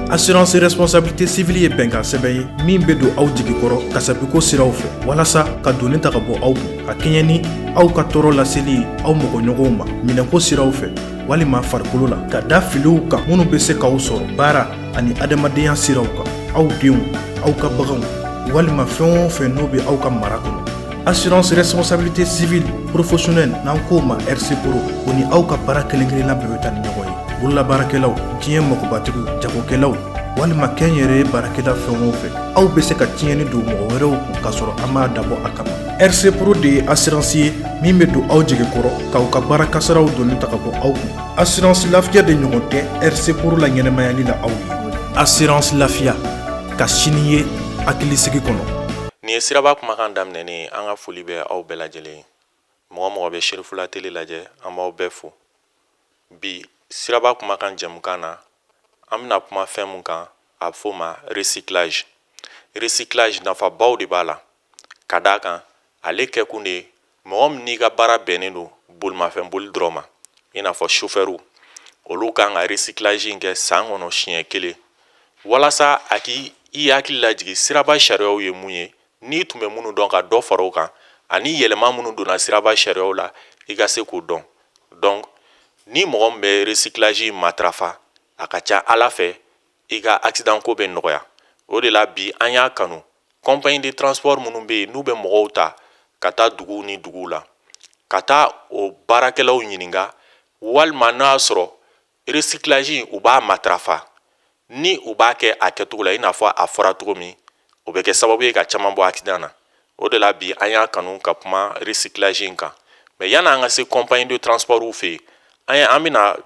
Assurance responsabilité civile ye bɛnkan sɛbɛn ye min bɛ don aw jigi kɔrɔ kasabiko siraw fɛ walasa ka doni ta ka bɔ aw kun ka kɛɲɛ ni aw ka tɔɔrɔ laseli ye aw mɔgɔɲɔgɔnw ma minɛnko siraw fɛ walima farikolo la ka da filiw kan minnu bɛ se k'aw sɔrɔ baara ani adamadenya siraw kan, aw denw, aw ka baganw walima fɛn o fɛn n'o bɛ aw ka mara kɔnɔ. Assurance responsabilité civile professionnelle, n'an k'o ma RC Pro, o ni aw ka baara kelen kelenna bɛɛ bɛ taa ni ɲɔgɔn ye. Bololabaarakɛlaw, diɲɛ magobatigiw, jagokɛlaw walima kɛnyɛrɛye baarakɛla fɛn o fɛn, aw bɛ se ka tiɲɛni don mɔgɔ wɛrɛw kun k'a sɔrɔ an m'a dabɔ a kama. RC Pro de ye assurance ye min bɛ don aw jigi kɔrɔ k'aw ka baara kasaraw doni ta ka bɔ aw kun. Assurance Lafiya de ɲɔgɔn tɛ RC Pro la ɲɛnɛmayali la aw ye. Assurance Lafiya, ka sini ye hakilisigi kɔnɔ. Nin ye Siraba Kumakan daminɛnen ye. An ka foli bɛ aw bɛɛ lajɛlen ye. Mɔgɔ mɔgɔ bɛ Serifula Tele lajɛ, an b'aw bɛɛ fo. Bi Siraba Kumakan jɛmukan na, an bɛna kuma fɛn mun kan, a bɛ f'o ma recyclage. Recyclage nafabaw de b'a la, ka d'a kan ale kɛkun de ye mɔgɔ min n'i ka baara bɛnnen don bolimafɛn boli dɔrɔn ma, i n'a fɔ chauffeur, olu kan ka recyclage in kɛ san kɔnɔ siɲɛ kelen, walasa a k'i i hakili lajigin siraba sariyaw ye mun ye, n'i tun bɛ minnu dɔn ka dɔ fara o kan, ani yɛlɛma minnu donna siraba sariyaw la, i ka se k'o dɔn. Donc ni mɔgɔ min bɛ recyclage matarafa, a ka ca Ala fɛ i ka accident ko bɛ nɔgɔya. O de la bi an y'a kanu, compagnie de transport minnu bɛ yen n'u bɛ mɔgɔw ta ka taa duguw ni duguw la, ka taa o baarakɛlaw ɲininka walima n'a y'a sɔrɔ recyclage u b'a matarafa, ni u b'a kɛ a kɛcogo la i n'a fɔ a fɔra cogo min, o bɛ kɛ sababu ye ka caman bɔ accident na. O de la bi an y'a kanu ka kuma recyclage in kan. Mais yanni an ka se compagnie de transport fɛ yen, an bɛna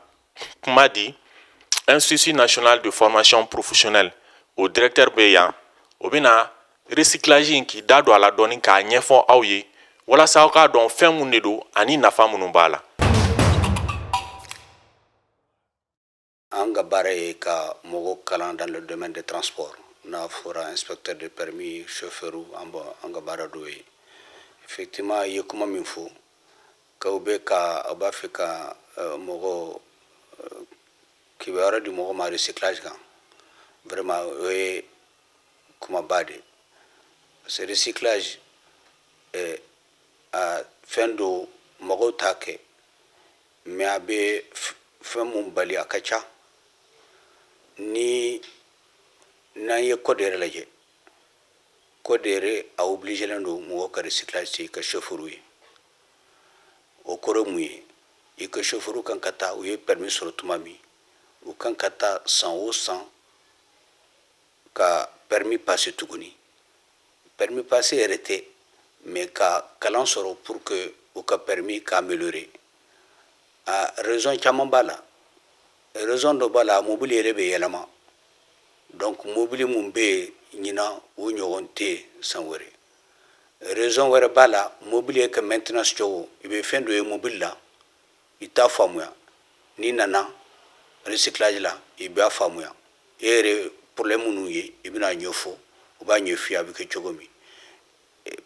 kuma di Institut national de formation professionnelle, o directeur bɛ yan. O bɛna recyclage in k'i da don a la dɔɔni k'a ɲɛfɔ aw ye, walasa aw k'a dɔn fɛn mun de don ani nafa minnu b'a la. An ka baara ye ka mɔgɔw kalan dans le domaine de transport. N'a fɔra inspecteur de permis, chauffeur, an bɔ an ka baara dɔ ye. Effectivement, i ye kuma min fɔ k'aw bɛ ka aw b'a fɛ ka mɔgɔ kibaruya di mɔgɔ ma recyclage kan, vraiment o ye kumaba de ye, parce que recyclage a fɛn dɔ mɔgɔw t'a kɛ, mais a bɛ fɛn mun bali, a ka ca. Ni n'an ye code yɛrɛ lajɛ, code yɛrɛ a obligelen don mɔgɔ ka recyclage kɛ i ka chauffeur ye. O kɔrɔ mun ye? I ka chauffeur kan ka taa, u ye permis sɔrɔ tuma min, u kan ka taa san o san ka permis passer tuguni. Permis passer yɛrɛ tɛ, mais ka kalan sɔrɔ pour que u ka permis ka améliorer. A raison caman b'a la. Raison dɔ b'a la, mobili yɛrɛ bɛ yɛlɛma. Donc mobili mun bɛ yen ɲinan, o ɲɔgɔn tɛ yen san wɛrɛ. Raison wɛrɛ b'a la, mobili ye ka maintenance cogo, i bɛ fɛn dɔ ye mobili la, i t'a faamuya. N'i nana recyclage la, i b'a faamuya e yɛrɛ. Problème minnu ye, i bɛna ɲɛfɔ, u b'a ɲɛf'i ye a bɛ kɛ cogo min.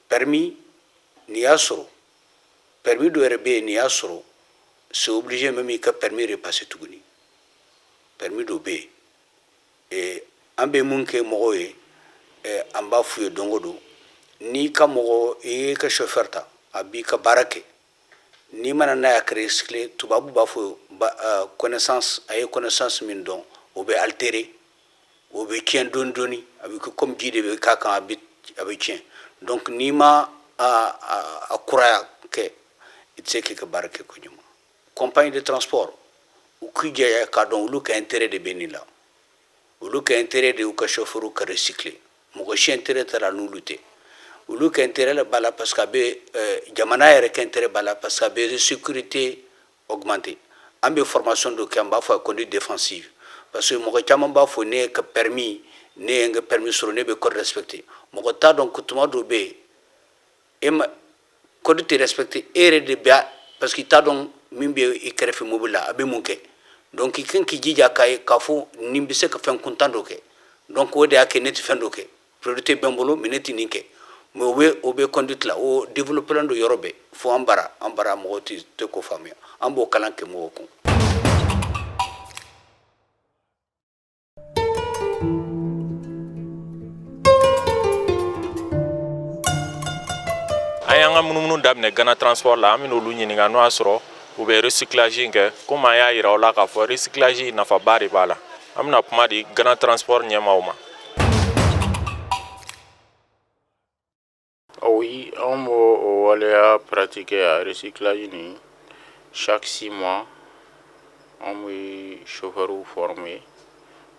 Permis n'i y'a sɔrɔ, permis dɔ yɛrɛ bɛ yen, n'i y'a sɔrɔ, c'est obligé même i ka permis repasser tuguni. Permis dɔ bɛ yen, an bɛ mun kɛ mɔgɔw ye, an b'a f'u ye don o don, n'i ka mɔgɔ, i y'i ka chauffeur ta, a b'i ka baara kɛ, n'i mana n'a y'a recycler, tubabu b'a fɔ connaissance, a ye connaissance min dɔn, o bɛ altérer, o bɛ tiɲɛ dɔɔni dɔɔni. A bɛ kɛ comme ji de bɛ k'a kan, a bɛ tiɲɛ. Donc n'i ma a kuraya kɛ, i tɛ se k'i ka baara kɛ koɲuman. Compagnie de transport, u k'u jɛya k'a dɔn olu ka intérêt de bɛ nin la. Olu ka intérêt de y'u ka chauffeur ka recycler. Mɔgɔ si intérêt t'a la n'olu tɛ. Olu ka intérêt b'a la parce que a bɛ jamana yɛrɛ ka intérêt b'a la, parce que a bɛ sécurité augmenter. An bɛ formation dɔ kɛ, an b'a fɔ conduite défensive, parce que mɔgɔ caman b'a fɔ ne ye ka permis, ne ye n ka permis sɔrɔ, ne bɛ code respecter. Mɔgɔ t'a dɔn ko tuma dɔ bɛ yen, e ma code tɛ respecter, e yɛrɛ de bɛ, parce que i t'a dɔn min bɛ i kɛrɛfɛ mobili la, a bɛ mun kɛ. Donc i kan k'i jija k'a ye k'a fɔ nin bɛ se ka fɛn kuntan dɔ kɛ. Donc o de y'a kɛ ne tɛ fɛn dɔ kɛ, priorité bɛ n bolo, mais ne tɛ nin kɛ. Mais o bɛ conduite la, o développé don yɔrɔ bɛɛ fo an bara mɔgɔw tɛ ko faamuya. An b'o kalan kɛ mɔgɔw kun. An y'an ka munumunu daminɛ Ghana Transport la. An bɛna olu ɲininka n'o y'a sɔrɔ u bɛ recyclage in kɛ, komi an y'a yira aw la k'a fɔ recyclage nafaba de b'a la. An bɛna kuma di Ghana Transport ɲɛmaaw ma. Oui, anw b'o o waleya pratiquer a recyclage nin. Chaque 6 mois, anw bɛ chauffeur former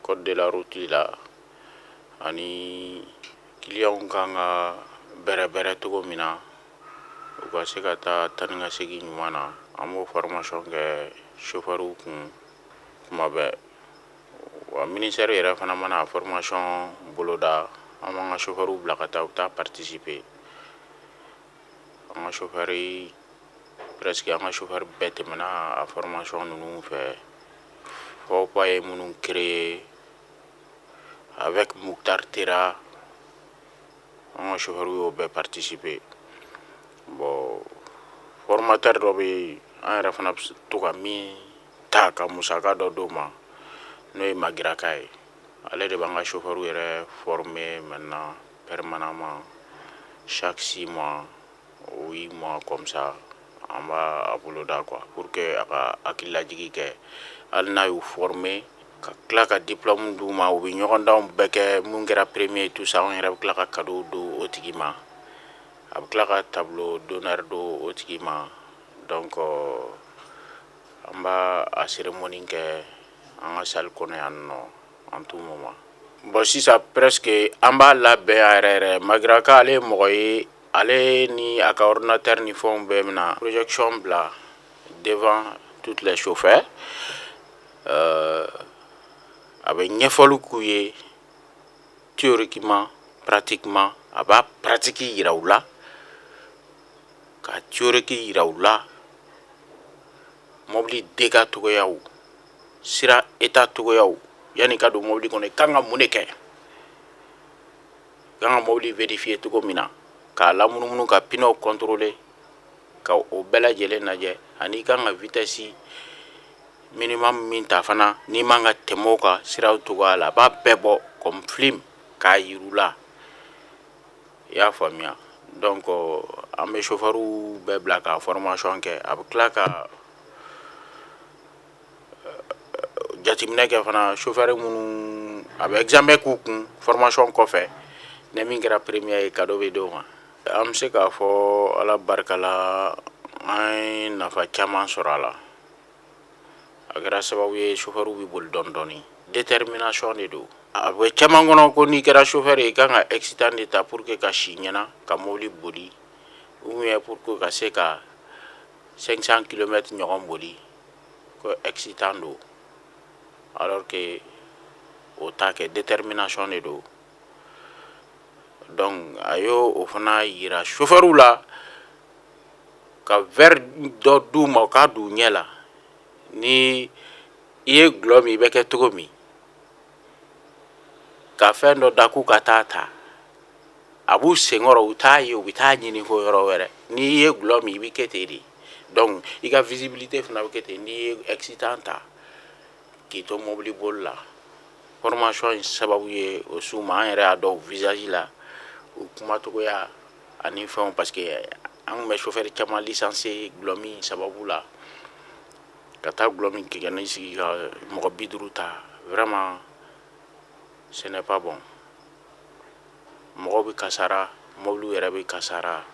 code de la route la, ani clients kan ka bɛrɛbɛrɛ cogo min na, u ka se ka taa taa ni ka segin ɲuman na. An b'o formation kɛ chauffeur kun kuma bɛɛ. Wa ministère yɛrɛ fana mana formation boloda, an b'an ka chauffeur bila ka taa, u bɛ taa participer. An ka chauffeur, presque an ka chauffeur bɛɛ tɛmɛna a formation ninnu fɛ. FOPA ye minnu créé avec Muktar Tera, an ka chauffeur y'o bɛɛ participer. Bon, formateur dɔ bɛ yen, an yɛrɛ fana bɛ to ka min ta ka musaka dɔ d'o ma, n'o ye Magiraka ye. Ale de b'an ka chauffeur yɛrɛ former maintenant permanemment. Chaque 6 mois, 8 mois comme ça, an b'a a boloda quoi, pour que a ka hakililajigi kɛ. Hali n'a y'u former ka tila ka diplôme d'u ma, u bɛ ɲɔgɔndanw bɛɛ kɛ, mun kɛra premier, tout ça, anw yɛrɛ bɛ tila ka cadeau don o tigi ma, a bɛ tila ka tableau d'honneur don o tigi ma. Donc an b'a a cérémonie kɛ an ka salle kɔnɔ yan nɔ en tout moment. Bon, sisan presque an b'a labɛn a yɛrɛ yɛrɛ. Magiraka, ale ye mɔgɔ ye, ale ni a ka ordinateur ni fɛnw bɛɛ bɛna projection bila devant toutes les chauffeurs. A bɛ ɲɛfɔli k'u ye théoriquement, pratiquement. A b'a pratique yira u la, ka théorique yira u la, mobili dégâts cogoyaw, sira état cogoyaw, yanni ka don mobili kɔnɔ, i kan ka mun de kɛ, i kan ka mobili vérifier cogo min na, k'a lamunumunu, ka pneu contrôler, ka o bɛɛ lajɛlen lajɛ, ani i kan ka vitesse minimum min ta fana, n'i man ka tɛmɛ o kan siraw cogoya la. A b'a bɛɛ bɔ comme film k'a yir'u la, i y'a faamuya. Donc an bɛ chauffeur bɛɛ bila ka formation kɛ. A bɛ tila ka jateminɛ kɛ fana, chauffeur minnu, a bɛ examen k'u kun formation kɔfɛ. Ni min kɛra premier ye, cadeau bɛ d'o ma. An bɛ se k'a fɔ, Ala barika la, an ye nafa caman sɔrɔ a la. A kɛra sababu ye chauffeur bɛ boli dɔɔni dɔɔni. Détermination de don. A bɛ caman kɔnɔ ko n'i kɛra chauffeur ye, i kan ka excitant de ta pour que ka si ɲɛna ka mobili boli, ou bien pour que ka se ka 500 km ɲɔgɔn boli, ko excitant don, alors que o t'a kɛ, détermination de don. Donc a y'o o fana yira chauffeur la, ka verre dɔ d'u ma, u k'a don u ɲɛ la, ni i ye gulɔ min, i bɛ kɛ cogo min, ka fɛn dɔ da k'u ka taa ta, a b'u senkɔrɔ, u t'a ye, u bɛ taa ɲini fo yɔrɔ wɛrɛ. N'i ye gulɔ min, i bɛ kɛ ten de. Donc i ka visibilité fana bɛ kɛ ten n'i ye excitant ta k'i to mobili boli la. Formation in sababu ye o s'u ma. An yɛrɛ y'a dɔn u visage la, u kumacogoya ani fɛnw, parce que an tun bɛ chauffeur caman licencier gulɔ min sababu la, ka taa gulɔ min kɛ ka n'i sigi ka mɔgɔ 50 ta. Vraiment, ce n'est pas bon. Mɔgɔw bɛ kasara, mobiliw yɛrɛ bɛ kasara,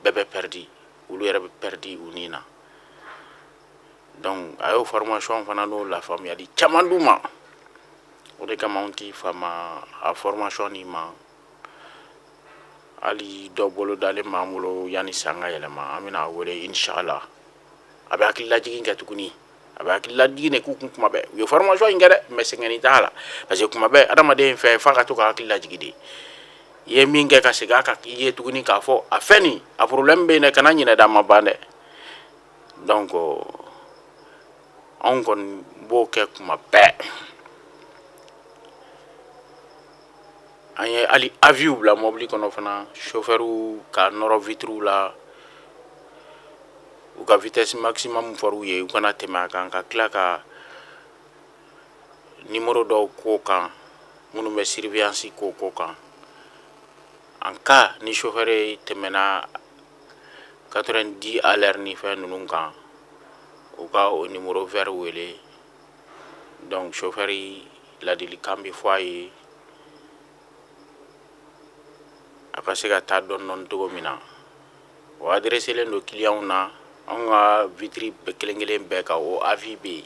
bɛɛ bɛ perdu, olu yɛrɛ bɛ perdu u ni na. Donc a y'o formation fana n'o lafaamuyali caman d'u ma. O de kama anw ti fama a formation nin ma. Hali dɔ bolo dalen b'an bolo, yanni san ka yɛlɛma, an bɛna wele, inshallah. A bɛ hakililajigin kɛ tuguni, a bɛ hakililajigin de k'u kun kuma bɛɛ. U ye formation in kɛ dɛ, mais sɛgɛnni t'a la, parce que kuma bɛɛ, adamaden fɛn f'a ka to ka hakili lajigin de. I ye min kɛ, ka segin a kan i ye tuguni k'a fɔ a fɛn nin, a problème bɛ yen dɛ, kana ɲinɛ dɛ, a ma ban dɛ. Donc anw kɔni b'o kɛ kuma bɛɛ. An ye hali avis bila mobili kɔnɔ fana, chauffeur ka nɔrɔ vitre la, u ka vitesse maximum fɔr'u ye, u kana tɛmɛ a kan, ka tila ka numéro dɔw k'o kan. Minnu bɛ surveillance ko ko kan, en cas ni chauffeur tɛmɛna 90 à l'heure ni fɛn ninnu kan, u ka o numéro vert wele. Donc chauffeur, ladilikan bɛ fɔ a ye a ka se ka taa dɔɔni dɔɔni cogo min na. O adresselen don clientw na. Anw ka vitre bɛɛ kelen kelen bɛɛ kan, o avis bɛ yen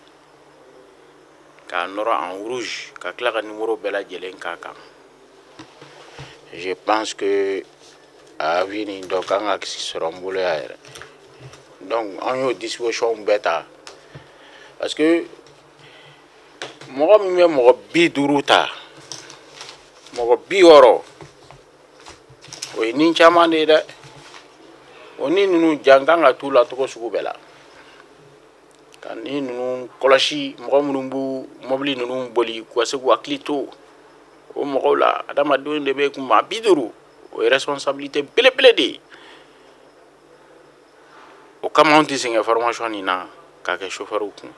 k'a nɔrɔ en rouge, ka tila ka numéro bɛɛ lajɛlen k'a kan. Je pense que a avis nin dɔ kan ka sɔrɔ n bolo yan yɛrɛ. Donc an y'o disposition bɛɛ ta, parce que mɔgɔ min bɛ mɔgɔ 50 ta, mɔgɔ 60, o ye ni caman de ye dɛ. O ni ninnu jan kan ka t'u la cogo sugu bɛɛ la, ka ni ninnu kɔlɔsi. Mɔgɔ minnu b'u mɔbili ninnu boli, u ka se k'u hakili to o mɔgɔw la. Adamadenw de bɛ kun, maa 50, o ye responsabilité belebele de ye. O kama anw tɛ sɛgɛn formation nin na k'a kɛ chauffeur kun.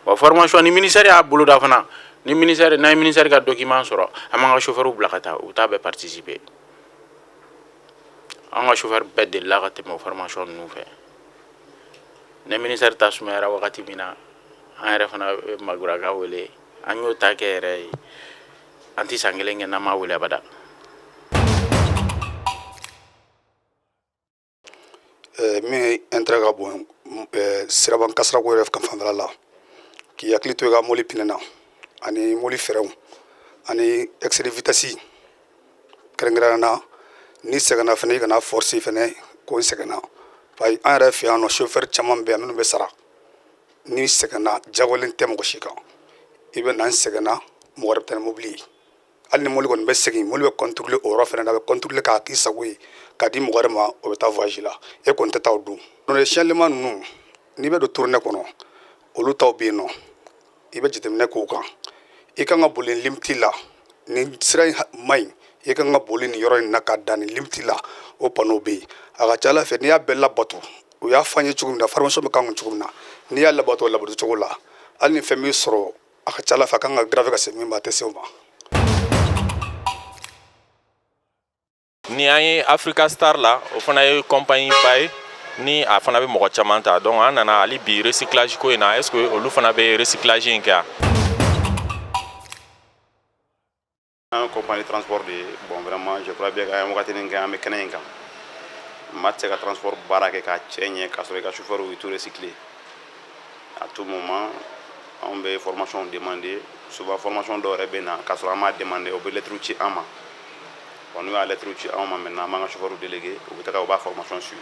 Wa formation ni ministère y'a boloda fana, ni ministère, n'an ye ministère ka document sɔrɔ, an b'an ka chauffeur bila ka taa, u bɛ taa bɛɛ participer. An ka chauffeur bɛɛ delila ka tɛmɛ o formation ninnu fɛ. Ni ministère ta sumayara wagati min na, an yɛrɛ fana bɛ Maguraka wele. An y'o ta kɛ yɛrɛ ye, an tɛ san kelen kɛ n'an m'a wele abada. Min intérêt ka bon siraban kasarako yɛrɛ kan fanfɛla la, k'i hakili to i ka mobili pneu na ani mobili freinw ani excès de vitesse kɛrɛnkɛrɛnnenya na. N'i sɛgɛnna fɛnɛ, i kana forcer fɛnɛ ko n sɛgɛnna. An yɛrɛ fɛ yan nɔ, chauffeur caman bɛ yan minnu bɛ sara. N'i sɛgɛnna, jagolen tɛ mɔgɔ si kan. I bɛ na, n sɛgɛnna, mɔgɔ wɛrɛ bɛ taa ni mobili ye. Hali ni mobili kɔni bɛ segin, mobili bɛ contrôler o yɔrɔ fɛnɛ na, a bɛ contrôler k'a k'i sago ye k'a di mɔgɔ wɛrɛ ma, o bɛ taa voyage la, e kɔni tɛ taa o don. Signalement ninnu, n'i bɛ don tournée kɔnɔ, olu taw bɛ yen nɔ, i bɛ jateminɛ k'o kan. I kan ka boli limite la, nin sira in man ɲi, i kan ka boli nin yɔrɔ in na ka dan nin limite la, o panneau bɛ yen. A ka ca ala fɛ, n'i y'a bɛɛ labato, u y'a fɔ an ye cogo min na, formation bɛ k'an kun cogo min na, n'i y'a labato o labato cogo la, hali ni fɛn b'i sɔrɔ, a ka ca ala fɛ, a kan ka grave ka se min ma, a tɛ se o ma. Ni an ye Africa Star la, o fana ye compagnie ba ye, ni a fana bɛ mɔgɔ caman ta. Donc an nana hali bi recyclage ko in na, est ce que olu fana bɛ recyclage in kɛ yan? An compagnie transport de ye. Bon, vraiment, je crois bien qu'an ye wagatinin kɛ an bɛ kɛnɛ in kan. Maa tɛ se ka transport baara kɛ k'a cɛ ɲɛ k'a sɔrɔ i ka chauffeur i t'u recycler. À tout moment, anw bɛ formation demander. Souvent, formation dɔw yɛrɛ bɛ na k'a sɔrɔ an m'a demander, o bɛ lettre ci an ma. Bon, n'u y'a lettre ci anw ma, maintenant an b'an ka chauffeur délégué, u bɛ taga, u b'a formation suivre,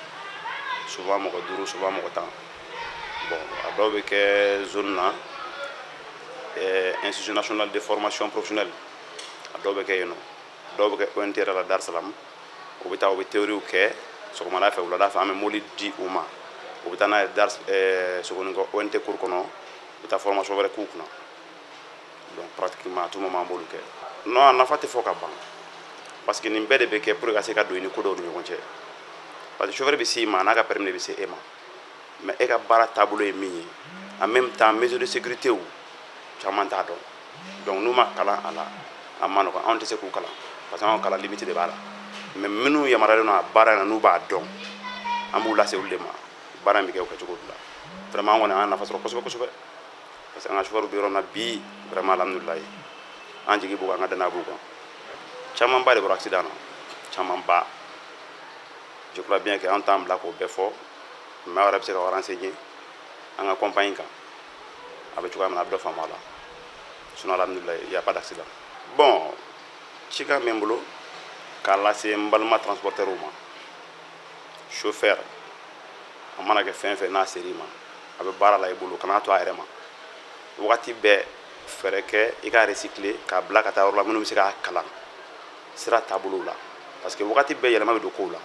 souvent mɔgɔ 5, souvent mɔgɔ 10. Bon, a dɔw bɛ kɛ zone na, Institut national de formation professionnelle, a dɔw bɛ kɛ yen nɔ, dɔw bɛ kɛ ONT yɛrɛ la Dar Salam. U bɛ taa, u bɛ théorie kɛ sɔgɔmada fɛ, wulada fɛ an bɛ mobili di u ma, u bɛ taa n'a ye Dar Sogonikɔ ONT cour kɔnɔ, u bɛ taa formation wɛrɛ k'u kunna. Donc pratiquement à tout moment an b'olu kɛ. Non, a nafa tɛ fɔ ka ban, parce que nin bɛɛ de bɛ kɛ pour que ka se ka don i ni ko dɔw ni ɲɔgɔn cɛ, parce que chauffeur bɛ se i ma, a n'a ka permis de bɛ se e ma, mais e ka baara taabolo ye min ye, en même temps mesure de sécurité u caman t'a dɔn. Donc n'u ma kalan a la, a ma nɔgɔn. Anw tɛ se k'u kalan, parce que anw kalan limite de b'a la, mais minnu yamaruyalen don a baara in na, n'u b'a dɔn, an b'u lase olu de ma. Baara in bɛ kɛ o kɛcogo de la. Vraiment, an kɔni an nafa sɔrɔ kosɛbɛ kosɛbɛ, parce que an ka chauffeur bɛ yɔrɔ min na bi, vraiment, alhamdulilayi, an jigi b'u kan, an ka danaya b'u kan. Camanba de bɔra accident na, camanba. Je crois bien que an t'an bila k'o bɛɛ fɔ, mais aw yɛrɛ bɛ se ka renseigner an ka compagnie kan, a bɛ cogoya min na, a bɛ dɔ faamu a la. Sinon, alhamdulilayi, il y a pas d'accident. Bon, cikan bɛ n bolo k'a lase n balima transporteur ma. Chauffeur, a mana kɛ fɛn fɛn n'a ser'i ma, a bɛ baara la i bolo, kan'a to a yɛrɛ ma. Wagati bɛɛ, fɛɛrɛ kɛ i k'a recycler k'a bila ka taa yɔrɔ la minnu bɛ se k'a kalan sira taabolo la, parce que wagati bɛɛ yɛlɛma bɛ don kow la.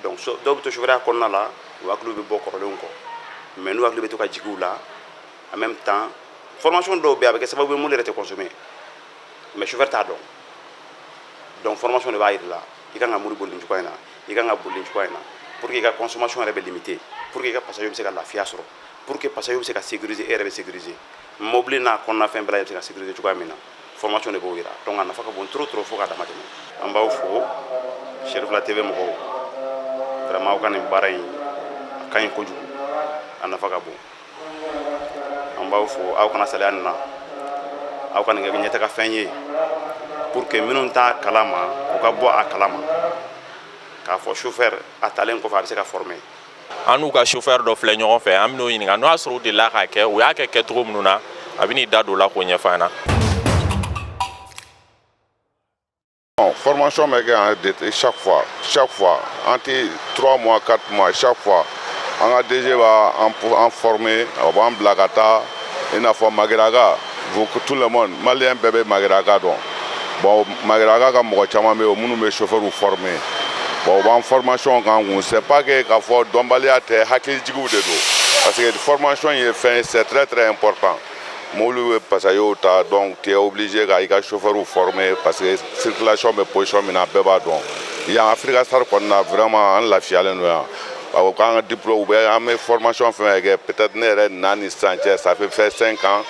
Donc dɔw bɛ to chauffeur kɔnɔna la, u hakiliw bɛ bɔ kɔrɔlenw kɔ, mais n'u hakili bɛ to ka jigin u la, en même temps formation dɔw bɛ yen, a bɛ kɛ sababu ye mobili yɛrɛ tɛ consommer, mais chauffeur t'a dɔn. Donc formation de b'a yir'i la, i kan ka mobili boli nin cogoya in na, i kan ka boli nin cogoya in na, pour que i ka consommation yɛrɛ bɛ limiter, pour que i ka passager bɛ se ka lafiya sɔrɔ, pour que passager bɛ se ka sécuriser, e yɛrɛ bɛ sécuriser, mobili n'a kɔnɔna fɛn bɛɛ lajɛlen bɛ se ka sécuriser cogoya min na. Formation de b'o yira. Donc a nafa ka bon trop trop fo k'a dama tɛmɛ. An b'aw fo, Cherifla TV mɔgɔw. Vraiment, aw ka nin baara in, a ka ɲi kojugu, a nafa ka bon. An b'aw fo. Aw kana saliya nin na, aw ka nin kɛ ɲɛtaga fɛn ye pour que minnu t'a kalama, u ka bɔ a kalama k'a fɔ chauffeur a talen kɔfɛ, a bɛ se ka former. An n'u ka chauffeur dɔ filɛ ɲɔgɔn fɛ. An bɛn'o ɲininka n'o y'a sɔrɔ u delila k'a kɛ, u y'a kɛ kɛcogo minnu na. A bɛ n'i da don o la k'o ɲɛfɔ an ɲɛna. Bon, formation bɛ kɛ yan chaque fois, chaque fois. An tɛ 3 mois, 4 mois, chaque fois. An ka DG b'a an former, a b'an bila ka taa i n'a fɔ Magiraga. Vous, tout le monde, malien bɛɛ bɛ Magiraga dɔn. Bon, Magiraga ka mɔgɔ caman bɛ yen minnu bɛ chauffeur former. Bon, u b'an formation k'an kun. C'est pas que k'a fɔ dɔnbaliya tɛ, hakilijigiw de don. Parce que formation ye fɛn, c'est très très important. Mobili bɛ passager ta, donc tu es obligé ka i ka chauffeur former, parce que circulation bɛ position min na, bɛɛ b'a dɔn. Yan Africa Star kɔni na, vraiment, an lafiyalen don yan. Awɔ, k'an ka diplôme, u bɛ an bɛ formation fɛn fɛn kɛ, peut-être ne yɛrɛ na ni sisan cɛ, ça fait 5 ans.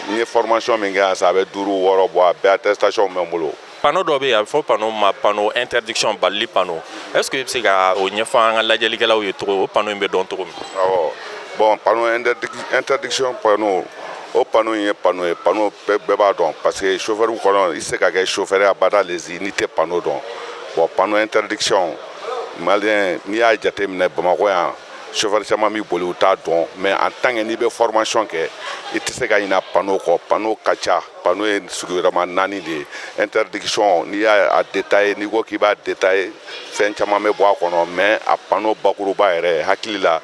N ye formation min kɛ yan sisan, a bɛ 5, 6 bɔ, a bɛɛ attestation bɛ n bolo. Panneau dɔ bɛ yen, a bɛ fɔ panneau ma panneau interdiction, balili panneau. Est ce que i bɛ se ka o ɲɛfɔ an ka lajɛlikɛlaw ye cogo o panneau in bɛ dɔn cogo min? Awɔ, bon, panneau interdiction, panneau, o panneau in ye panneau ye, panneau bɛɛ b'a dɔn, parce que chauffeur kɔnɔ, i tɛ se ka kɛ chauffeur ye abada lezi n'i tɛ panneau dɔn. Bon, panneau interdiction, malien, n'i y'a jateminɛ Bamakɔ yan, chauffeur caman b'i boli, u t'a dɔn. Mais en tant que n'i bɛ formation kɛ, i tɛ se ka ɲina panneau kɔ. Panneau ka ca. Panneau ye sigiyɔrɔma naani de ye. Interdiction, n'i y'a détaillé, n'i ko k'i b'a détaillé, fɛn caman bɛ bɔ a kɔnɔ. Mais a panneau bakuruba yɛrɛ, hakili la,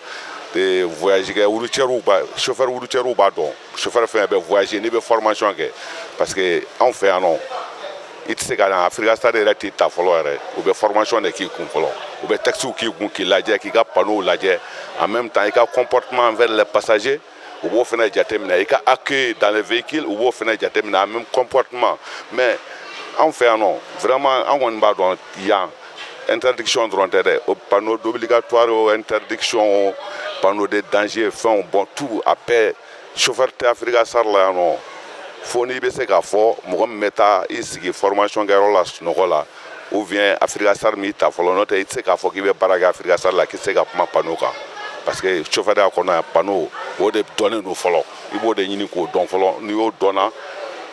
voyage kɛ routier ba, chauffeur routier b'a dɔn. Chauffeur fɛn bɛ voyager, n'i bɛ formation kɛ, parce que anw fɛ yan nɔ, i tɛ se ka na Africa Star yɛrɛ t'i ta fɔlɔ yɛrɛ. U bɛ formation de k'i kun fɔlɔ, u bɛ textes k'i kun, k'i lajɛ, k'i ka panneau lajɛ. En même temps, i ka comportement envers les passagers, u b'o fana jateminɛ. I ka accueil dans les véhicules, u b'o fana jateminɛ, en même comportement. Mais anw fɛ yan nɔ, vraiment, an kɔni b'a dɔn yan, interdiction dɔrɔn tɛ dɛ. O panneau d'obligatoire, o interdiction, o panneau de danger, fɛnw, bon, tout a bɛɛ. Chauffeur tɛ Africa Star la yan nɔ fo n'i bɛ se k'a fɔ mɔgɔ min bɛ taa i sigi formation kɛyɔrɔ la sunɔgɔ la, ou bien Africa Star m'i ta fɔlɔ. N'o tɛ, i tɛ se k'a fɔ k'i bɛ baara kɛ Africa Star la k'i tɛ se ka kuma panneau kan, parce que chauffeur ya kɔnɔ yan, panneau o de dɔnnen don fɔlɔ. I b'o de ɲini k'o dɔn fɔlɔ. N'i y'o dɔnna,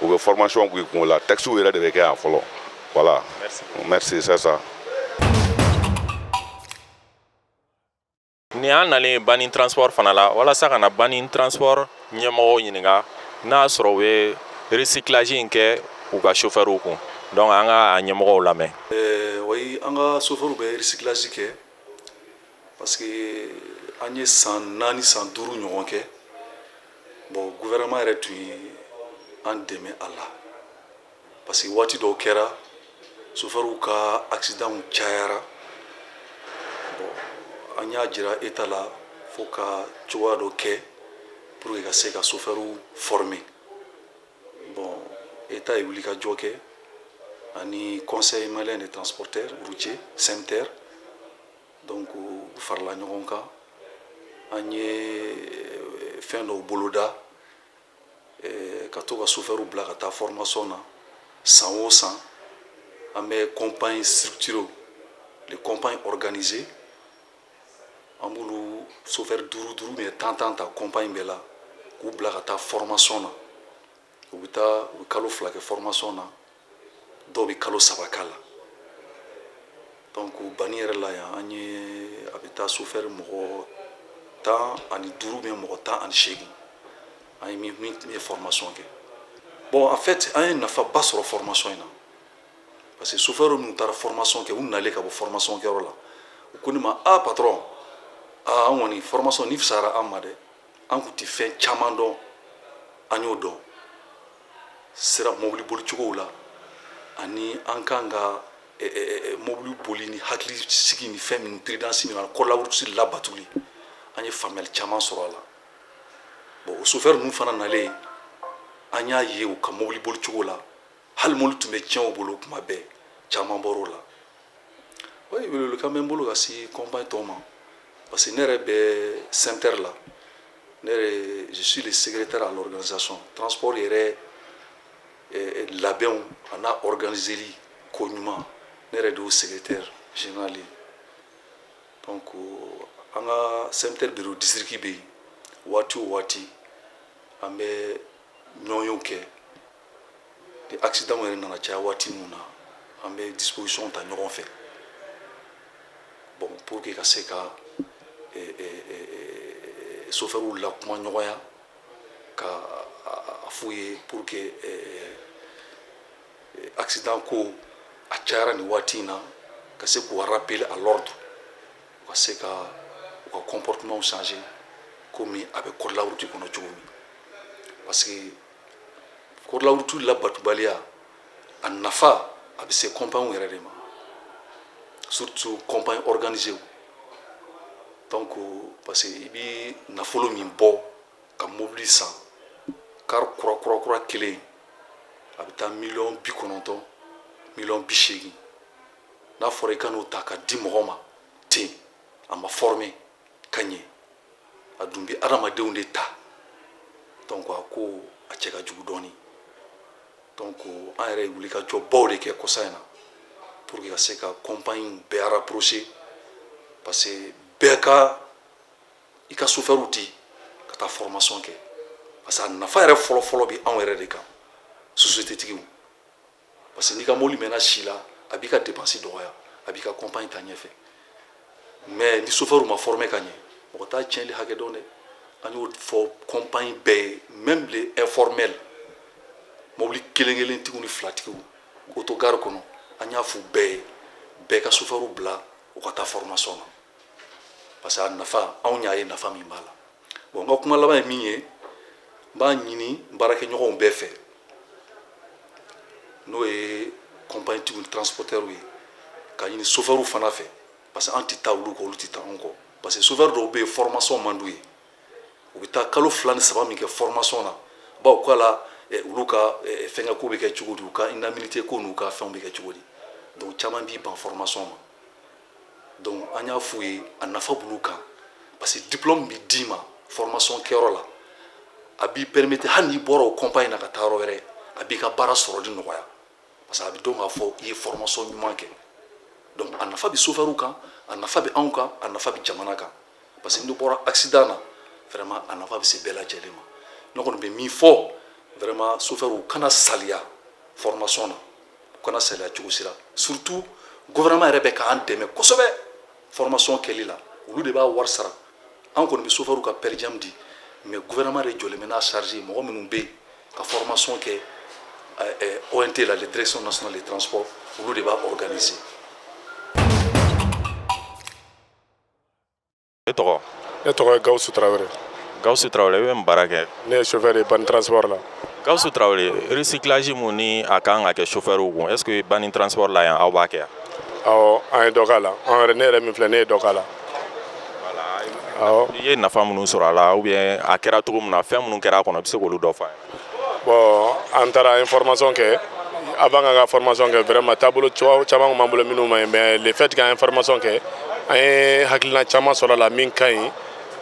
u bɛ formation k'i kun o la. Textes yɛrɛ de bɛ kɛ yan fɔlɔ. Voilà, merci, merci, c'est ça. Ni an nalen Bani Transport fana la, walasa ka na Bani Transport ɲɛmɔgɔw ɲininka n'a y'a sɔrɔ u ye recyclage in kɛ u ka chauffeurw kun. Donc an ka a ɲɛmɔgɔw lamɛn. Oui, an ka chauffeur bɛ recyclage kɛ, parce que an ye san 4, san 5 ɲɔgɔn kɛ. Bon, gouvernement yɛrɛ tun ye an dɛmɛ a la, parce que waati dɔw kɛra, chauffeurw ka accident cayara. Bon, an y'a jira État la fo ka cogoya dɔ kɛ pour que ka se ka chauffeurw former. Bon, État ye wulikajɔ kɛ ani Conseil malien des transporteurs routiers, CMTR. Donc u farala ɲɔgɔn kan, an ye fɛn dɔw boloda ka to ka chauffeurw bila ka taa formation na san o san. An bɛ compagnie structurée, les compagnies organisées, an b'olu chauffeur 5 5 mais 10 10 ta compagnie bɛɛ la k'u bila ka taa formation na. U bɛ taa, u bɛ kalo 2 kɛ formation na, dɔw bɛ kalo 3 k'a la. Donc Bani yɛrɛ la yan, an ye a bɛ taa chauffeur mɔgɔ 15 bɛ mɔgɔ 18, an ye min ye formation kɛ. Bon, en fait, an ye nafaba sɔrɔ formation in na, parce que chauffeur minnu taara formation kɛ, u nalen ka bɔ formation kɛyɔrɔ la, u ko ne ma: "Ah patron, ah, an kɔni formation ni fisayara an ma dɛ. An kun tɛ fɛn caman dɔn, an y'o dɔn sira mobili bolicogow la, ani an kan ka mobili boli ni hakili sigi ni fɛn minnu, prudence min, code la route labatoli, an ye faamuyali caman sɔrɔ a la." Bon, o chauffeur ninnu fana nalen, an y'a ye u ka mobili bolicogo la, hali mobili tun bɛ tiɲɛ u bolo kuma bɛɛ, caman bɔr'o la. Oui, welewelekan bɛ n bolo ka se compagnie tɔw ma, parce que ne yɛrɛ bɛ CMTR la. Ne yɛrɛ, je suis le secrétaire à l'organisation transport yɛrɛ. Labɛnw a n'a organiseli ko ɲuman, ne yɛrɛ de y'o secrétaire général ye. Donc an ka CMTR bureau district bɛ yen. Waati o waati, an bɛ ɲɔgɔnyew kɛ. Ni accident yɛrɛ nana caya waati min na, an bɛ disposition ta ɲɔgɔn fɛ, bon, pour que ka se ka chauffeurs lakuma ɲɔgɔnya, ka a f'u ye pour que accident ko a cayara nin waati in na, ka se k'u rappeler à l'ordre, u ka se ka u ka comportement changer komi a bɛ code de la route kɔnɔ cogo min. Parce que code de la route labatobaliya, a nafa a bɛ se compagnie yɛrɛ de ma, surtout compagnie organisée. Donc parce que i bɛ nafolo min bɔ ka mobili san, car kura kura kura kelen, a bɛ taa miliyɔn 90, miliyɔn 80. N'a fɔra i ka n'o ta ka di mɔgɔ ma ten, a ma former ka ɲɛ, a dun bɛ adamadenw de ta. Donc a ko a cɛ ka jugu dɔɔni. Donc an yɛrɛ ye wulikajɔbaw de kɛ kɔsa in na pour que ka se ka compagnie bɛɛ rapprocher, parce que bɛɛ ka i ka chauffeur di ka taa formation kɛ, parce que a nafa yɛrɛ fɔlɔ-fɔlɔ bɛ anw yɛrɛ de kan, société tigiw. Parce que n'i ka mobili mɛnna si la, a b'i ka dépense dɔgɔya, a b'i ka compagnie ta ɲɛfɛ. Mais ni chauffeur ma former ka ɲɛ, mɔgɔ t'a tiɲɛli hakɛ dɔn dɛ. An y'o fɔ compagnie bɛɛ ye, même les informels, mobili kelen kelen tigiw ni fila tigiw autogare kɔnɔ, an y'a f'u bɛɛ ye, bɛɛ ka chauffeur bila u ka taa formation na, parce que a nafa, anw y'a ye nafa min b'a la. Bon, n ka kuma laban ye min ye, n b'a ɲini n baarakɛɲɔgɔnw bɛɛ fɛ, n'o ye compagnie tigiw ni transporteur ye, ka ɲini chauffeur fana fɛ, parce que an tɛ taa olu kɔ, olu tɛ taa anw kɔ. Parce que chauffeur dɔw bɛ yen, formation man d'u ye. U bɛ taa kalo 2 ni 3 min kɛ formation na, bawo k'a la olu ka fɛnkɛ ko bɛ kɛ cogo di, u ka indemnité ko n'u ka fɛnw bɛ kɛ cogo di. Donc caman b'i ban formation ma. Donc an y'a f'u ye, a nafa b'olu kan, parce que diplôme bɛ d'i ma formation kɛyɔrɔ la, a b'i permettre, hali n'i bɔra o compagnie na ka taa yɔrɔ wɛrɛ, a b'i ka baara sɔrɔli nɔgɔya, parce que a bɛ dɔn k'a fɔ i ye formation ɲuman kɛ. Donc a nafa bɛ chauffeur kan, a nafa bɛ anw kan, a nafa bɛ jamana kan, parce que n'i bɔra accident na, vraiment a nafa bɛ se bɛɛ lajɛlen ma. Ne kɔni bɛ min fɔ, vraiment, chauffeur u kana saliya formation na, u kana saliya cogo si la. Surtout gouvernement yɛrɛ bɛ k'an dɛmɛ kosɛbɛ formation kɛli la, olu de b'a wari sara. An kɔni bɛ chauffeur ka per diem di, mais gouvernement de jɔlen bɛ n'a charge ye, mɔgɔ minnu bɛ yen ka formation kɛ ONT la, la direction nationale des transports, olu de b'a organiser. E tɔgɔ? Ne tɔgɔ ye Gawusu Tarawele. Gawusu Tarawele, i bɛ mun baara kɛ? Ne ye chauffeur ye Bani Transport la. Gawusu Tarawele, recyclage mun ni a kan ka kɛ chauffeur kun, est ce que Bani Transport la yan, aw b'a kɛ yan? Awɔ, an ye dɔ k'a la. An yɛrɛ, ne yɛrɛ min filɛ, ne ye dɔ k'a la. Awɔ. I ye nafa minnu sɔrɔ a la, ou bien a kɛra cogo min na, fɛn minnu kɛra a kɔnɔ, i bɛ se k'olu dɔ fɔ an ye? Bon, an taara an ye formation kɛ. Avant k'an ka formation kɛ, vraiment taabolo caman tun b'an bolo minnu ma ɲi, mais le fait k'an ye formation kɛ, an ye hakilina caman sɔrɔ a la min ka ɲi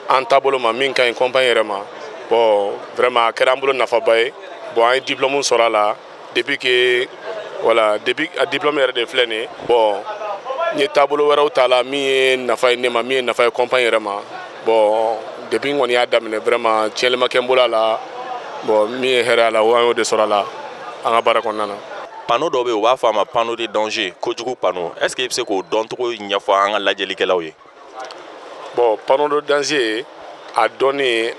an taabolo ma, min ka ɲi compagnie yɛrɛ ma. Bon, vraiment a kɛra an bolo nafaba ye. Bon, an ye diplôme sɔrɔ a la depuis que, voilà, depuis a diplôme yɛrɛ de filɛ nin ye. Bon, n ye taabolo wɛrɛw ta la min ye nafa ye ne ma, min ye nafa ye compagnie yɛrɛ ma. Bon, depuis n kɔni y'a daminɛ, vraiment tiɲɛli ma kɛ n bolo a la. Bon, min ye hɛrɛ a la, an y'o de sɔrɔ a la an ka baara kɔnɔna na. Panneau dɔ bɛ yen, u b'a fɔ a ma panneau de danger, kojugu panneau. Est ce que i bɛ se k'o dɔncogo ɲɛfɔ an ka lajɛlikɛlaw ye? Bon, panneau de danger, a dɔnni,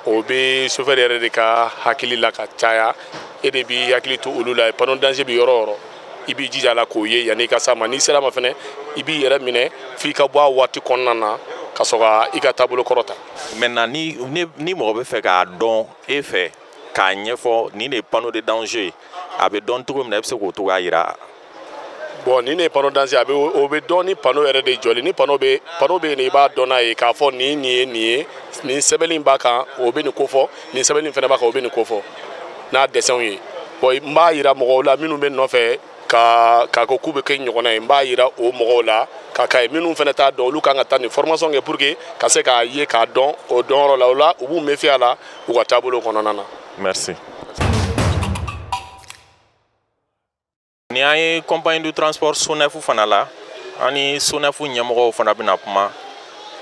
o bɛ chauffeur yɛrɛ de ka hakili la ka caya. E de b'i hakili to olu la. Panneau de danger bɛ yɔrɔ o yɔrɔ, i b'i jija a la k'o ye yanni i ka s'a ma. N'i sera a ma fɛnɛ, i b'i yɛrɛ minɛ f'i ka bɔ a waati kɔnɔna na, ka sɔrɔ ka i ka taabolo kɔrɔ ta. Maintenant, ni mɔgɔ bɛ fɛ k'a dɔn e fɛ, k'a ɲɛfɔ nin de ye panneau de danger ye, a bɛ dɔn cogo min na, i bɛ se k'o cogoya yira? Bon, nin de ye panneau danger, a bɛ, o bɛ dɔn ni panneau yɛrɛ de jɔlen. Ni panneau bɛ yen, i b'a dɔn n'a ye k'a fɔ nin ye nin ye, nin sɛbɛnni b'a kan, o bɛ nin ko fɔ, nin sɛbɛnni fana b'a kan, o bɛ nin ko fɔ n'a dɛsɛnw ye. Bon, n b'a yira mɔgɔw la minnu bɛ nɔfɛ ka k'a ko k'u bɛ kɛ ɲɔgɔnna ye, n b'a yira o mɔgɔw la ka k'a ye. Minnu fana t'a dɔn, olu kan ka taa nin formation kɛ pour que ka se k'a ye k'a dɔn o dɔnyɔrɔ la. O la, u b'u méfier a la u ka taabolo kɔnɔna na. Merci. Ni an ye compagnie de transport SONEF fana la, an ni SONEF ɲɛmɔgɔw fana bɛna kuma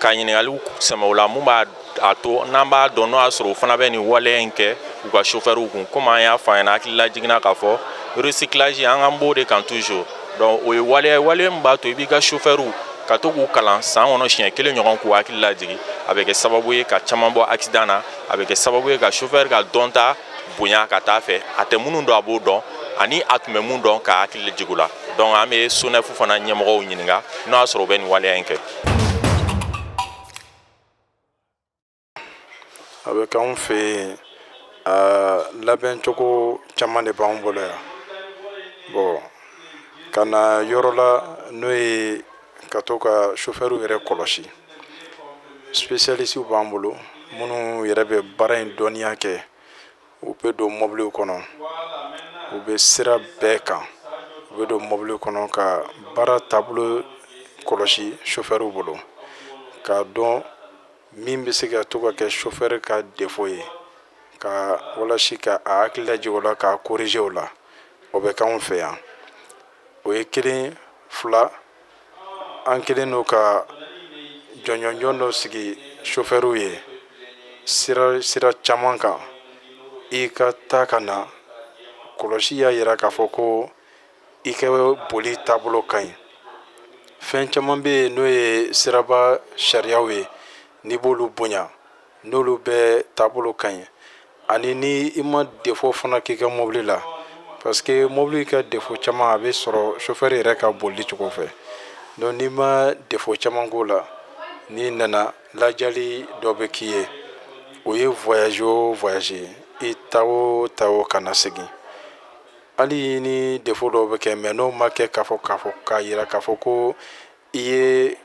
ka ɲininkaliw sɛmɛ o la, mun b'a a to n'an b'a dɔn n'o y'a sɔrɔ o fana bɛ nin waleya in kɛ u ka chauffeurw kun. Komi an y'a fɔ an ɲɛna, hakilila jiginna k'a fɔ recyclage, an k'an b'o de kan toujours. Donc o ye waleya ye, waleya min b'a to i b'i ka chauffeurw ka to k'u kalan san kɔnɔ siɲɛ kelen ɲɔgɔn, k'u hakili lajigin. A bɛ kɛ sababu ye ka caman bɔ accident na, a bɛ kɛ sababu ye ka chauffeur ka dɔnta bonya ka taa fɛ. A tɛ minnu dɔn, a b'o dɔn, ani a tun bɛ mun dɔn, ka hakili jigin la. Donc an bɛ SONEF fana ɲɛmɔgɔw ɲininka n'o y'a sɔrɔ u bɛ nin waleya in kɛ. A bɛ k'anw fɛ yen, a labɛncogo caman de b'an bolo yan. Bon, ka na yɔrɔ la, n'o ye ka to ka sofɛriw yɛrɛ kɔlɔsi, spécialistes b'an bolo minnu yɛrɛ bɛ baara in dɔnniya kɛ. U bɛ don mɔbiliw kɔnɔ, u bɛ sira bɛɛ kan, u bɛ don mɔbili kɔnɔ ka baara taabolo kɔlɔsi sofɛriw bolo, k'a dɔn min bɛ se ka to ka kɛ sofɛri ka défaut ye, ka walasi ka a hakili lajigin o la, k'a corriger o la. O bɛ k'anw fɛ yan. O ye kelen. Fila, an kɛlen don ka jɔnjɔnjɔn dɔ sigi sofɛriw ye sira caman kan. I ka taa ka na kɔlɔsi y'a yira k'a fɔ ko i ka boli taabolo ka ɲi. Fɛn caman bɛ yen, n'o ye siraba sariyaw ye, n'i b'olu bonya, n'olu bɛɛ taabolo ka ɲi, ani ni i ma défaut fana k'i ka mobili la, parce que mobili ka défaut caman a bɛ sɔrɔ chauffeur yɛrɛ ka bolili cogo fɛ. Donc n'i ma défaut caman k'o la, n'i nana, lajali dɔ bɛ k'i ye. O ye voyage o voyage, i taa o taa o ka na segin, hali ni défaut dɔw bɛ kɛ, mais n'o ma kɛ k'a fɔ k'a yira k'a fɔ ko i ye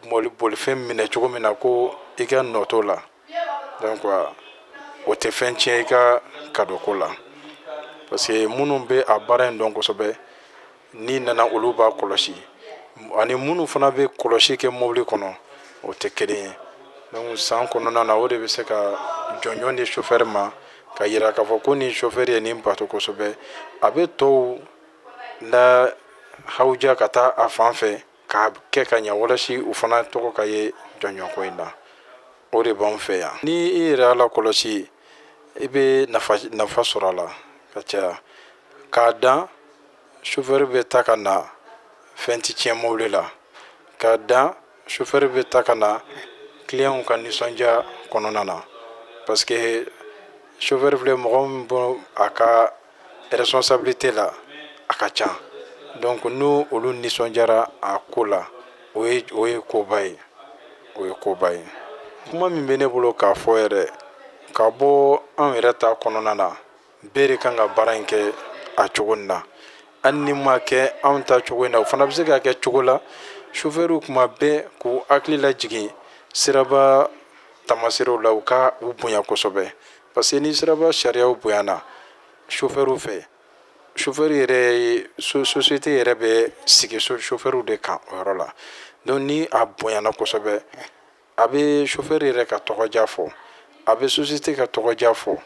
bolifɛn minɛ cogo min na, ko i ka nɔ t'o la, donc o tɛ fɛn tiɲɛ i ka kadoko la, parce que minnu bɛ a baara in dɔn kosɛbɛ, n'i nana, olu b'a kɔlɔsi, ani minnu fana bɛ kɔlɔsi kɛ mobili kɔnɔ, o tɛ kelen ye. Donc san kɔnɔna na, o de bɛ se ka jɔnjɔn di chauffeur ma, ka yira k'a fɔ ko nin chauffeur ye nin bato kosɛbɛ. A bɛ tɔw la hawuja ka taa a fan fɛ k'a kɛ ka ɲɛ, walasi u fana tɔgɔ ka ye jɔnjɔnko in na. O de b'anw fɛ yan. Ni i yɛrɛ y'a lakɔlɔsi, i bɛ nafa sɔrɔ a la ka caya. K'a dan chauffeur bɛ taa ka na, fɛn tɛ tiɲɛ mobili la. K'a dan chauffeur bɛ taa ka na, clientw ka nisɔndiya kɔnɔna na, parce que chauffeur filɛ, mɔgɔ min bɔ a ka responsabilité la, a ka ca. Donc n'o olu nisɔndiyara a ko la, o ye koba ye, o ye koba ye. Kuma min bɛ ne bolo k'a fɔ yɛrɛ, ka bɔ anw yɛrɛ ta kɔnɔna na, bɛɛ de kan ka baara in kɛ a cogo nin na. Hali ni ma kɛ anw ta cogo in na, o fana bɛ se ka kɛ cogo la. Chauffeur, kuma bɛɛ k'u hakili lajigin siraba tamaserew la, u ka u bonya kosɛbɛ, parce que ni siraba sariyaw bonyana chauffeur fɛ, chauffeur yɛrɛ ye, société yɛrɛ bɛ sigi chauffeur de kan o yɔrɔ la. Donc ni a bonyana kosɛbɛ, a bɛ chauffeur yɛrɛ ka tɔgɔja fɔ, a bɛ société ka tɔgɔja fɔ.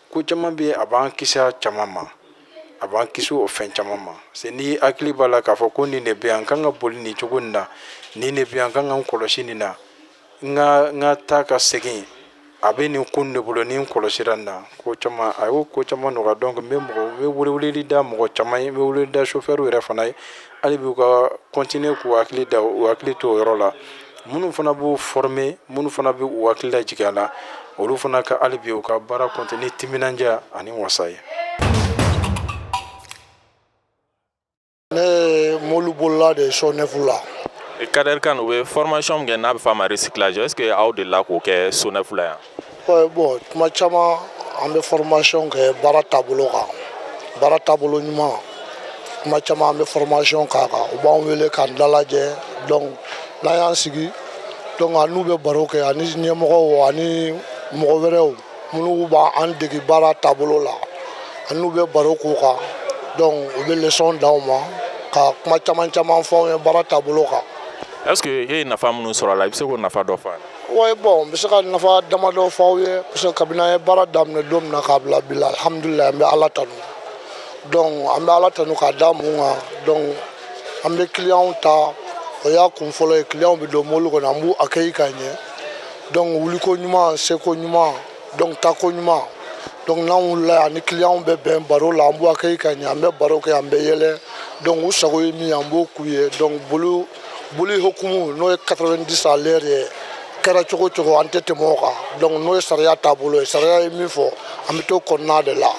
Ko caman bɛ yen, a b'an kisi a caman ma, a b'an kisi o fɛn caman ma, parce que ni hakili b'a la k'a fɔ ko nin de bɛ yan, n kan ka boli nin cogo nin na, nin de bɛ yan, n kan ka n kɔlɔsi nin na, n ka taa ka segin, a bɛ nin ko nin de bolo, ni n kɔlɔsira nin na, ko caman, a y'o ko caman nɔgɔya. Donc n bɛ mɔgɔ, n bɛ weleweleli da mɔgɔ caman ye, n bɛ welewele da chauffeur yɛrɛ fana ye, hali bi u ka continuer k'u hakili da, u hakili to o yɔrɔ la. Minnu fana b'u former, minnu fana bɛ u hakili lajigin a la, olu fana ka hali bi u ka baara continuer ni timinandiya ani wasa ye. Ne ye mobili de ye SONEF la. Kader Kane, u bɛ formation min kɛ n'a bɛ f'a ma recyclage, est ce que aw delila k'o kɛ SONEF la yan? Ouais, bon, tuma caman an bɛ formation kɛ baara taabolo kan, baara taabolo ɲuman. Tuma caman an bɛ formation k'a kan, u b'an wele k'an dalajɛ. Donc n'an y'an sigi, donc an n'u bɛ baro kɛ, ani ɲɛmɔgɔw ani mɔgɔ wɛrɛw minnu b'an dege baara taabolo la, an n'u bɛ baro k'o kan. Donc u bɛ leçon d'anw ma, ka kuma caman caman fɔ anw ye baara taabolo kan. Est ce que e ye nafa minnu sɔrɔ a la, i bɛ se k'o nafa dɔ fɔ an ye? Ouais, bon, n bɛ se ka nafa damadɔ fɔ aw ye, parce que kabini an ye baara daminɛ don min na k'a bila bi la, alhamdulilayi, an bɛ Ala tanu. Donc an bɛ Ala tanu k'a da mun kan. Donc an bɛ kiliyanw ta, o y'a kun fɔlɔ ye. Kiliyanw bɛ don mobili kɔnɔ, an b'u accueillir ka ɲɛ. Donc wuliko ɲuman, seko ɲuman, donc taako ɲuman. Donc n'an wulila yan, ni kiliyanw bɛ bɛn baro la, an b'u accueillir ka ɲɛ, an bɛ baro kɛ, an bɛ yɛlɛ. Donc u sago ye min ye, an b'o k'u ye. Donc boli boli hukumu, n'o ye 90 à l'heure ye, kɛra cogo cogo, an tɛ tɛmɛ o kan. Donc n'o ye sariya taabolo ye, sariya ye min fɔ, an bɛ t'o kɔnɔna de la.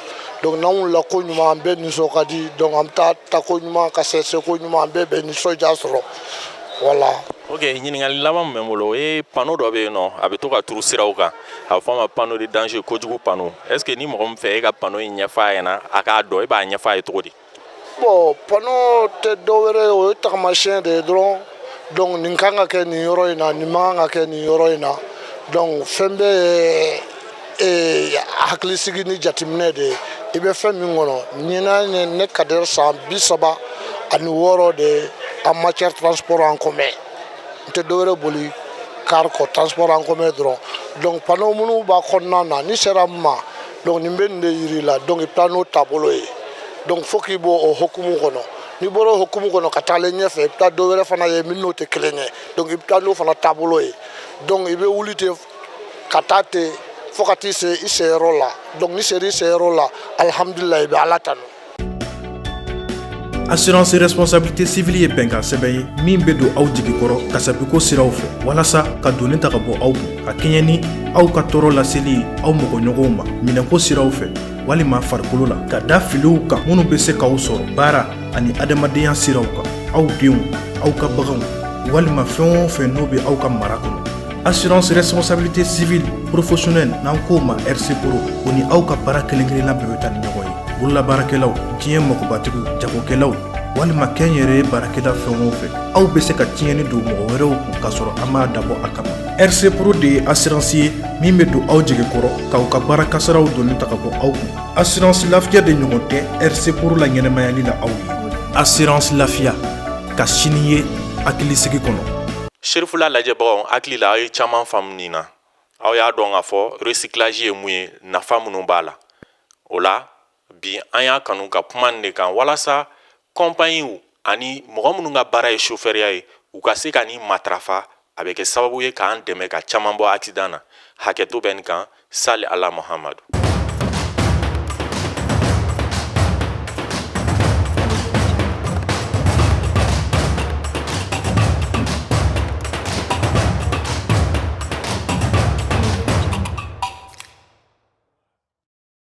Donc n'an wulila ko ɲuman, an bɛɛ nisɔn ka di. Donc an bɛ taa taako ɲuman, ka se seko ɲuman, an bɛɛ bɛ nisɔndiya sɔrɔ, voilà. Ok, ɲininkali laban min bɛ n bolo, o ye panneau dɔ bɛ yen nɔ, a bɛ to ka turu siraw kan, a bɛ fɔ a ma panneau de danger, kojugu panneau. Est ce que ni mɔgɔ min fɛ e ka panneau in ɲɛfɔ a ɲɛna, a k'a dɔn, e b'a ɲɛfɔ a ye cogo di? Bon, panneau tɛ dɔwɛrɛ ye, o ye tagamasiyɛn de ye dɔrɔn. Donc nin kan ka kɛ nin yɔrɔ in na, nin man kan ka kɛ nin yɔrɔ in na. Donc fɛn bɛɛ ye hakilisigi ni jateminɛ de ye. I bɛ fɛn min kɔnɔ ɲinan ye, ne Kader san 36 de ye en matière transport en commun. N tɛ dɔwɛrɛ boli car kɔ, transport en commun dɔrɔn. Donc panneau minnu b'a kɔnɔna na, ni sera n ma, donc nin bɛ nin de yiri la. Donc i bɛ taa n'o taabolo ye. Donc fo k'i bɔ o hukumu kɔnɔ. N'i bɔra o hukumu kɔnɔ ka taalen ɲɛfɛ, i bɛ taa dɔ wɛrɛ fana ye min n'o tɛ kelen ye. Donc i bɛ taa n'o fana taabolo ye. Donc i bɛ wuli ten ka taa ten fo ka t'i se i seyɔrɔ la. Donc n'i sera i seyɔrɔ la, alihamudulila, i bɛ Ala tanu. Assurance responsabilité civile ye bɛnkan sɛbɛn ye min bɛ don aw jigi kɔrɔ kasabiko siraw fɛ, walasa ka doni ta ka bɔ aw kun, ka kɛɲɛ ni aw ka tɔɔrɔ laseli ye aw mɔgɔɲɔgɔnw ma minɛnko siraw fɛ walima farikolo la, ka da filiw kan minnu bɛ se k'aw sɔrɔ baara ani adamadenya siraw kan, aw denw, aw ka baganw, walima fɛn o fɛn n'o bɛ aw ka mara kɔnɔ. Assurance responsabilité civile professionnelle, n'an k'o ma RC Pro, o ni aw ka baara kelen kelenna bɛɛ bɛ taa ni ɲɔgɔn ye. Bololabaarakɛlaw, diɲɛ magobatigiw, jagokɛlaw, walima kɛnyɛrɛye baarakɛla fɛn o fɛn, aw bɛ se ka tiɲɛni don mɔgɔ wɛrɛw kun k'a sɔrɔ an m'a dabɔ a kama. RC Pro de ye assurance ye min bɛ don aw jigi kɔrɔ k'aw ka baara kasaraw doni ta ka bɔ aw kun. Assurance Lafiya de ɲɔgɔn tɛ RC Pro la ɲɛnɛmayali la aw ye. Assurance Lafiya, ka sini ye hakilisigi kɔnɔ. Serifula lajɛbagaw, hakili la aw ye caman faamu nin na. Aw y'a dɔn k'a fɔ recyclage ye mun ye, nafa minnu b'a la. O la bi, an y'a kanu ka kuma nin de kan walasa kɔnpayiw ani mɔgɔ minnu ka baara ye sofɛriya ye, u ka se ka nin matarafa. A bɛ kɛ sababu ye k'an dɛmɛ ka caman bɔ accident na. Hakɛto bɛ nin kan. Sali ala Muhamadu.